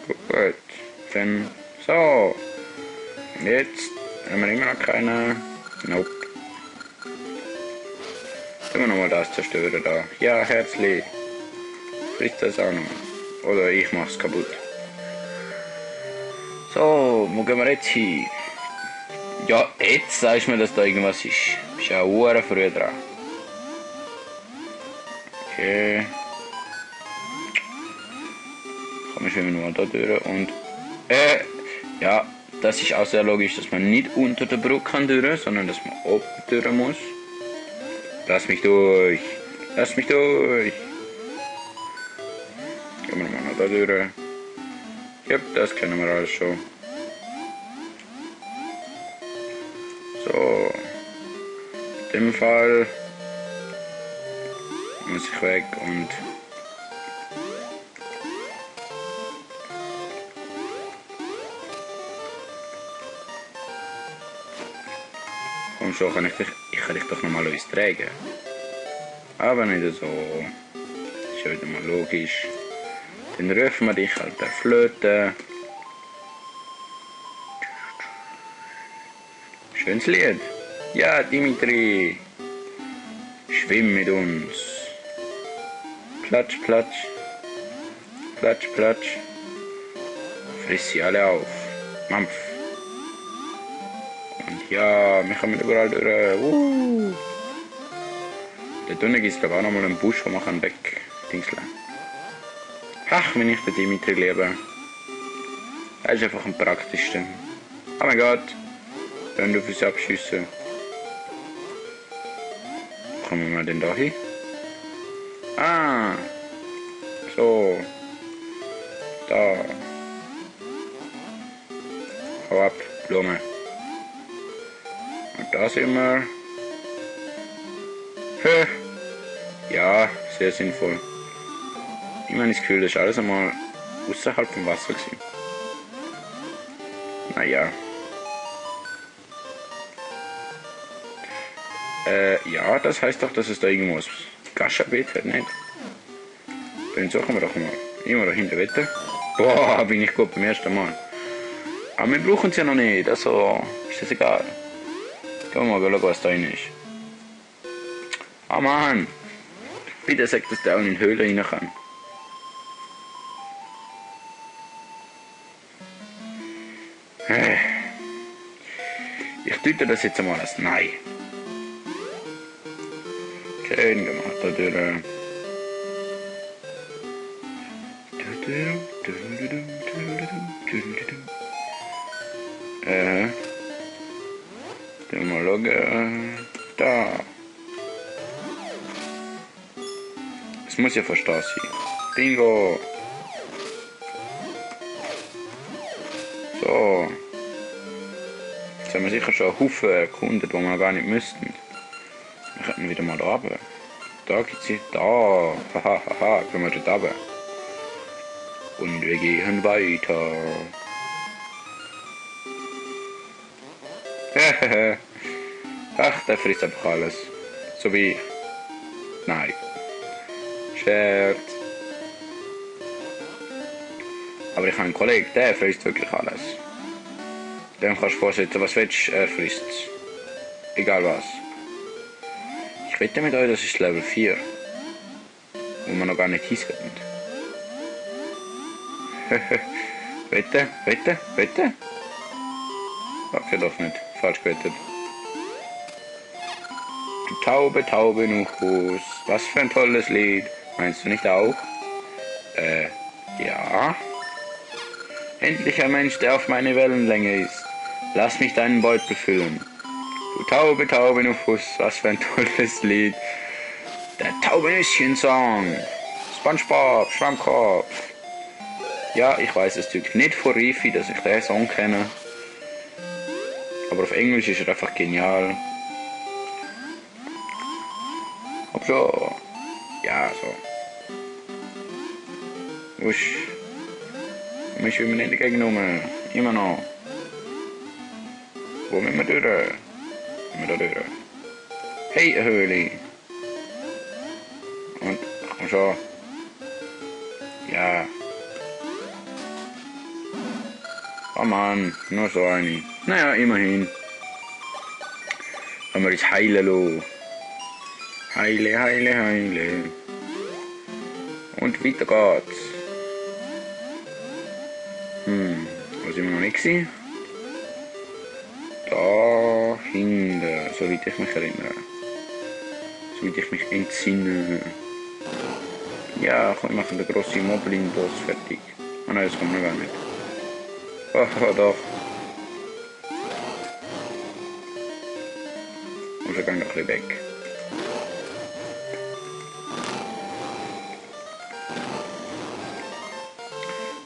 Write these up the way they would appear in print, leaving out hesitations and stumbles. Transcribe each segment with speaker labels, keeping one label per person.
Speaker 1: Gut. Dann so. Jetzt haben wir immer noch keine. Nope. Tun wir nochmal das zerstören da. Ja, herzlich. Frisst das auch noch. Oder ich mach's kaputt. So, wo gehen wir jetzt hin? Ja, jetzt sagst du mir, dass da irgendwas ist. Bist ja auch früh dran. Okay. Komm, ich schwimmen nur da durch und... ja, das ist auch sehr logisch, dass man nicht unter der Brücke durch, sondern dass man oben durch muss. Lass mich durch. Lass mich durch. Gehen wir mal noch da durch. Ja, das kennen wir alles schon. So. In dem Fall muss ich weg und komm schon, kann ich dich doch nochmal tragen. Aber nicht so. Ist ja wieder mal logisch. Dann rufen wir dich halt per Flöte. Schönes Lied. Ja, Dimitri. Schwimm mit uns. Platsch, platsch. Platsch, platsch. Friss sie alle auf. Mampf. Und ja, wir kommen überall durch. Da drinnen gibt es glaube ich auch nochmal einen Busch, wo man kann wegdingseln. Ach, wenn ich den Dimitri liebe. Er ist einfach am praktischsten. Oh mein Gott. Wenn du fürs Abschiessen. Wo kommen wir denn da hin? Ah. So. Da. Hau ab, Blume. Und da sind wir. Ja, sehr sinnvoll. Ich meine, das Gefühl, das ist alles einmal außerhalb vom Wasser gewesen. Naja. Ja, das heißt doch, dass es da irgendwo ein Gaschabet hat, nicht? Dann suchen wir doch mal. Immer da hinten weiter. Boah, bin ich gut beim ersten Mal. Aber wir brauchen es ja noch nicht, also ist das egal. Gehen wir mal schauen, was da drin ist. Ah Mann! Bitte sag, dass der auch in die Höhle rein kann. Ich deute das jetzt einmal als Nein. Schön gemacht, da durch. Dann mal schauen. Da. Es muss ja verstehen sein. Bingo. So. Jetzt haben wir sicher schon einen Haufen erkundet, die wir noch gar nicht müssten. Wir könnten wieder mal da runter. Da gibt es da. Haha, haha, können wir dort runter. Und wir gehen weiter. Ach, der frisst einfach alles. So wie ich. Nein. Scherz. Aber ich habe einen Kollegen, der frisst wirklich alles. Dem kannst du vorsetzen, was willst, er frisst. Egal was. Ich wette mit euch, das ist Level 4. Wo wir noch gar nicht hinkommen. Wette, wette, wette? Okay, doch nicht. Falsch gewettet. Du Taube, Taube, Nuchus. Was für ein tolles Lied. Meinst du nicht auch? Ja. Endlich ein Mensch, der auf meine Wellenlänge ist. Lass mich deinen Beutel füllen. Du Taube, Taube, Nuchus. Was für ein tolles Lied. Der Taubennüsschen-Song. SpongeBob, Schwammkopf. Ja, ich weiß, es tut nicht vor Rifi, dass ich den Song kenne. Aber auf Englisch ist er einfach genial. Komm schon. Ja, so. Wusch. Und wir schwimmen in die Gegend rum. Immer noch. Wo müssen wir durch? Müssen wir da durch? Hey, eine Höhle. Und komm schon. Ja. Oh Mann, nur so eine. Naja, immerhin. Haben wir das Heile lo. Heile, heile, heile. Und weiter geht's. Wo sind wir noch nicht gewesen? Da hinten, soweit ich mich erinnere. Soweit ich mich entsinne. Ja, komm, wir machen den grossen Moblin-Boss fertig. Oh nein, das kommt noch gar nicht. Oh, doch. Und wir gehen noch ein bisschen weg.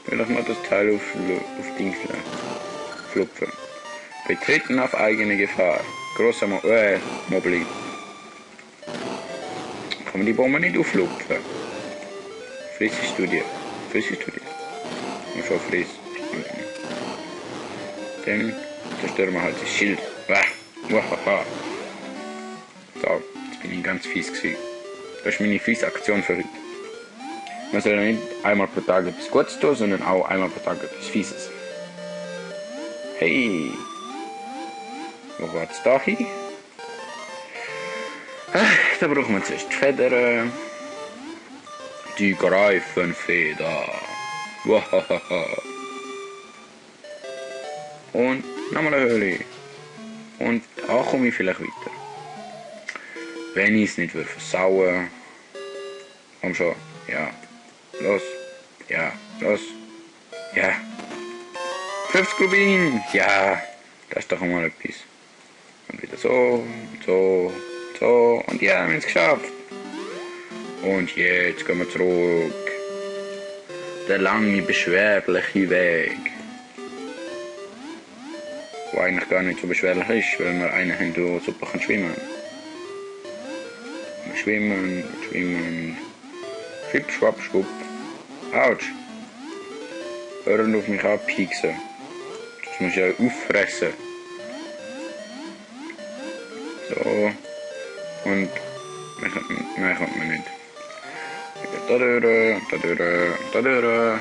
Speaker 1: Ich will doch mal das Teil auf Dingsle flupfen. Betreten auf eigene Gefahr. Grosser Moblin. Kann man die Bombe nicht auflupfen? Frissest du dir? Frissest du dir? Und schon friss. Dann zerstören wir halt das Schild. Wahaha. So, jetzt bin ich ganz fies gewesen. Das ist meine fiese Aktion für heute. Man soll nicht einmal pro Tag etwas Gutes tun, sondern auch einmal pro Tag etwas Fieses. Hey! Wo geht's da hin? Da brauchen wir zuerst die Federn. Die Greifenfeder. Wahaha. Und nochmal eine Höhle. Und da komme ich vielleicht weiter. Wenn ich es nicht will versauen. Komm schon. Ja. Los. Ja. Los. Ja. 50 Rubin. Ja. Das ist doch mal etwas. Und wieder so. So. So. Und ja, wir haben es geschafft. Und jetzt gehen wir zurück. Der lange, beschwerliche Weg. Wo eigentlich gar nicht so beschwerlich ist, weil wir einen haben, der super schwimmen kann. Schwimmen, schwimmen. Schwipp, schwapp, schwupp. Autsch. Hören auf mich abpieksen. Das muss ich ja auffressen. So. Und. Nein, kommt man nicht. Da durch, da durch, da durch.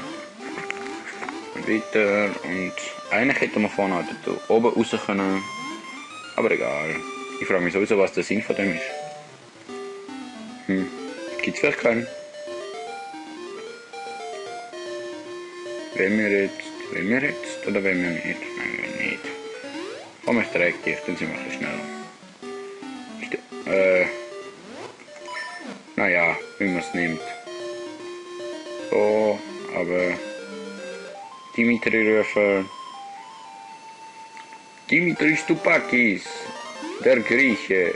Speaker 1: Und weiter. Und eigentlich hätte man vorne halt oben raus können. Aber egal. Ich frage mich sowieso, was der Sinn von dem ist. Gibt's vielleicht keinen? Wollen wir jetzt oder wollen wir nicht? Nein, wir wollen nicht. Komm, ich trage dich, dann sind wir ein bisschen schneller. Naja, wie man es nimmt. So, aber Dimitri rufen. Dimitri Stupakis, der Grieche.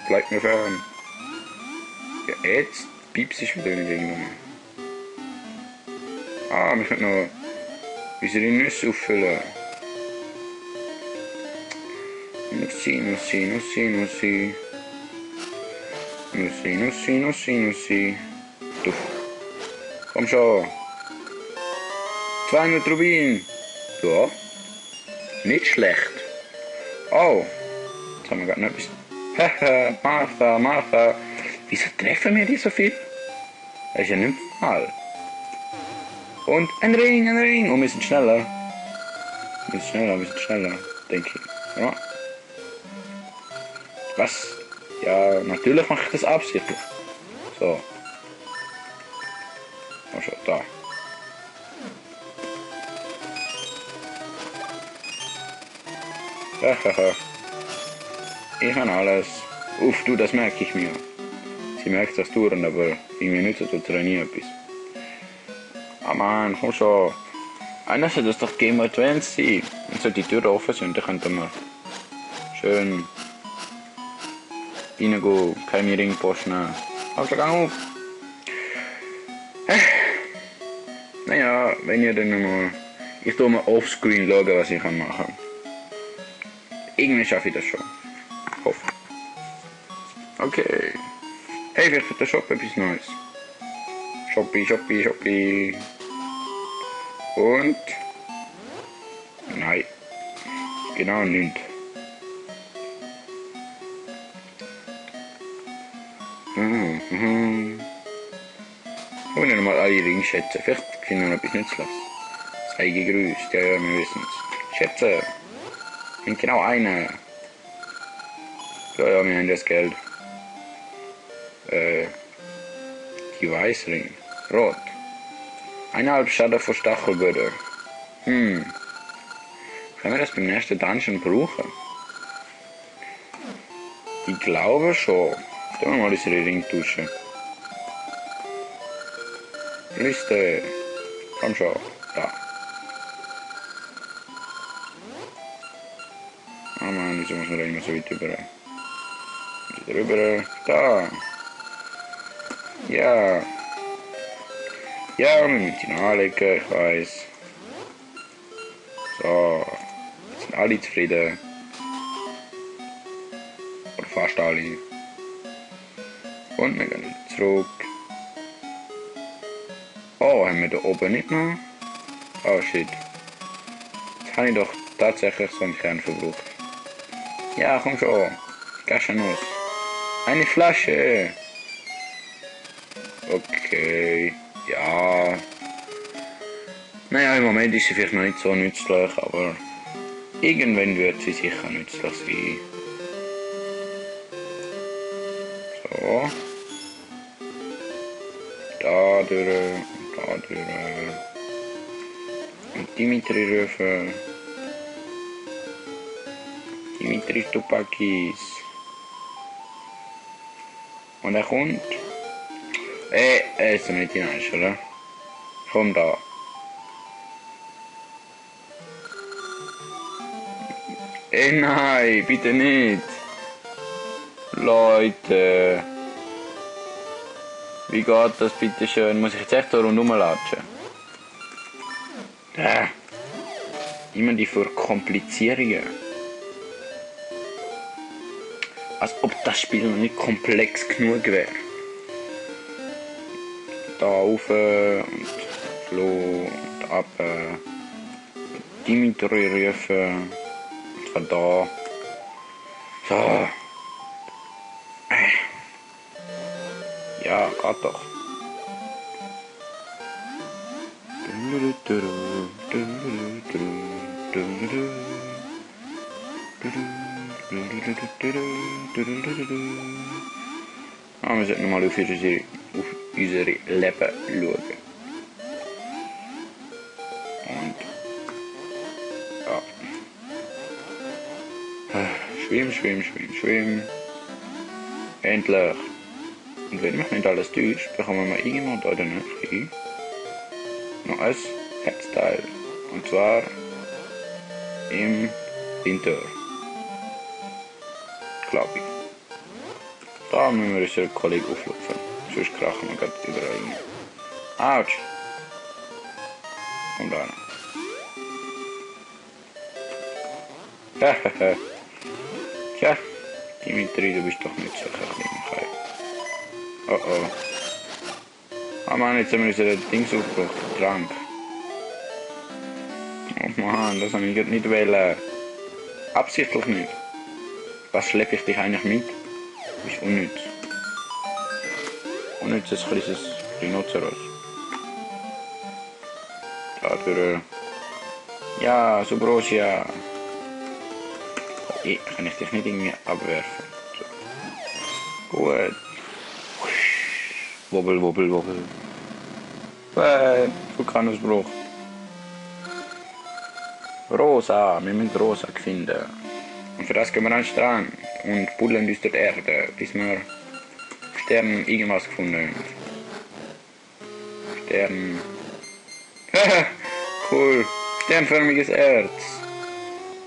Speaker 1: Bleibt mir fern. Ja, jetzt piepst ich wieder in den Nummer. Ah, wir können noch unsere Nüsse auffüllen. Nussi, Nussi, Nussi, Nussi. Nussi, Nussi, Nussi, Nussi. Tuff. Komm schon. 200 Rubin. Ja. Nicht schlecht. Oh. Jetzt haben wir gerade noch etwas. Haha, Martha, Martha. Wieso treffen wir die so viel? Das ist ja nicht normal. Und ein Ring, ein Ring. Und wir sind schneller. Wir sind schneller, denke ich. Ja. Was? Ja, natürlich mache ich das absichtlich. So. Komm schon, da. Hahaha. Ich kann alles. Uff, du, das merke ich mir. Sie merkt das dauernd, aber irgendwie nützt es oder nie etwas. Ah Mann, komm schon. Einer sollte das doch Game Advance sein. Dann sollte die Tür offen sein, dann könnten wir schön reingehen, keine Ringpost nehmen. Also gang auf. Naja, wenn ihr dann mal... Ich tue mal offscreen schauen, was ich machen kann. Irgendwie schaffe ich das schon. Hoffe. Okay. Hey, vielleicht hat der Shop etwas Neues. Shoppi, Shoppi, Shoppi. Und... Nein. Genau nicht. Holen wir mal alle Ringschätze. Vielleicht finden wir noch etwas Nützliches. Sei gegrüßt. Ja, wir wissen es. Schätze. Sind genau eine. Ja, wir haben das Geld. Die Weißring. Rot. 1,5 Schaden von Stachelböder. Können wir das beim nächsten Dungeon brauchen? Ich glaube schon. Tun wir mal unsere Ring tauschen. Liste. Komm schon. Da. Ah Mann, wieso muss man da immer so weit rüber? Rüber. Da. Ja. Ja, wir müssen ihn anlegen, ich weiss. So. Jetzt sind alle zufrieden. Oder fast alle. Und wir gehen zurück. Oh, haben wir da oben nicht noch? Oh shit. Jetzt habe ich doch tatsächlich so einen Kern verbraucht. Ja, komm schon. Gaschennuss. Eine Flasche. Okay. Ja. Naja, im Moment ist sie vielleicht noch nicht so nützlich, aber irgendwann wird sie sicher nützlich sein. So. Da durch. Da durch. Und Dimitri rufen. Dimitri Tupakis. Und er kommt. Er ist nicht hinein, oder? Komm da. Nein, bitte nicht. Leute. Wie geht das bitte schön? Muss ich jetzt echt da rundherum latschen? Immer die Verkomplizierungen. Als ob das Spiel noch nicht komplex genug wäre. Da rauf und floh und ab. Dimitri rufen. Und von da. So. Ja, geht doch. Ah, wir sollten mal auf unsere Leben schauen. Und ja. Schwimm. Endlich. Und wenn mich nicht alles täuscht, bekommen wir irgendwo da in der Nähe noch ein Herzteil. Und zwar im Winter. Glaube ich. Da müssen wir unseren Kollegen auflupfen. Sonst krachen wir gerade überall rein. Autsch! Und da. Hahaha. Tja, Dimitri, du bist doch nicht so klein. Oh oh. Ah Mann, jetzt haben wir unsere Dings aufgebraucht. Trank. Oh Mann, das habe ich gerade nicht wollen. Absichtlich nicht. Was schleppe ich dich eigentlich mit? Du bist unnütz. Unnützes kleines Rhinoceros. Da durch. Ja, Subrosia. Kann ich dich nicht irgendwie abwerfen? So. Gut. Wobbel. Vulkanausbruch. Rosa, wir müssen Rosa finden. Und für das gehen wir an den Strand und buddeln uns durch die Erde, bis wir Sterne irgendwas gefunden haben. Stern. Cool. Sternförmiges Erz.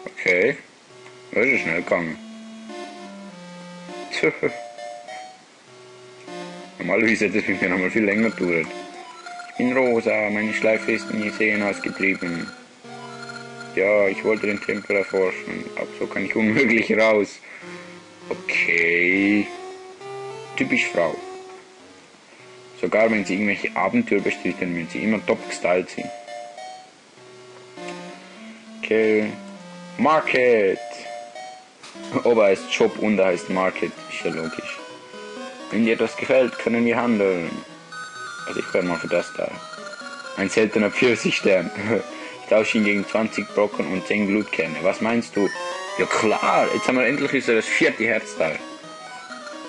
Speaker 1: Okay. Das ist schnell gegangen. Normalerweise hätte es bei mir noch mal viel länger gedauert. Ich bin Rosa, meine Schleife ist in die Seen ausgetrieben. Ja, ich wollte den Tempel erforschen, aber so kann ich unmöglich raus. Okay. Typisch Frau. Sogar wenn sie irgendwelche Abenteuer bestreiten, müssen sie immer top gestylt sein. Okay. Market. Ober heißt Shop, unter heißt Market. Ist ja logisch. Wenn dir das gefällt, können wir handeln. Also ich wäre mal für das da. Ein seltener Pfirsichstern. Ich tausche ihn gegen 20 Brocken und 10 Glutkerne. Was meinst du? Ja klar, jetzt haben wir endlich das vierte Herzteil.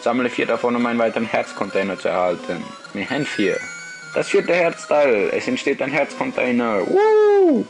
Speaker 1: Sammle 4 davon, um einen weiteren Herzcontainer zu erhalten. Wir haben 4. Das vierte Herzteil. Es entsteht ein Herzcontainer. Woo!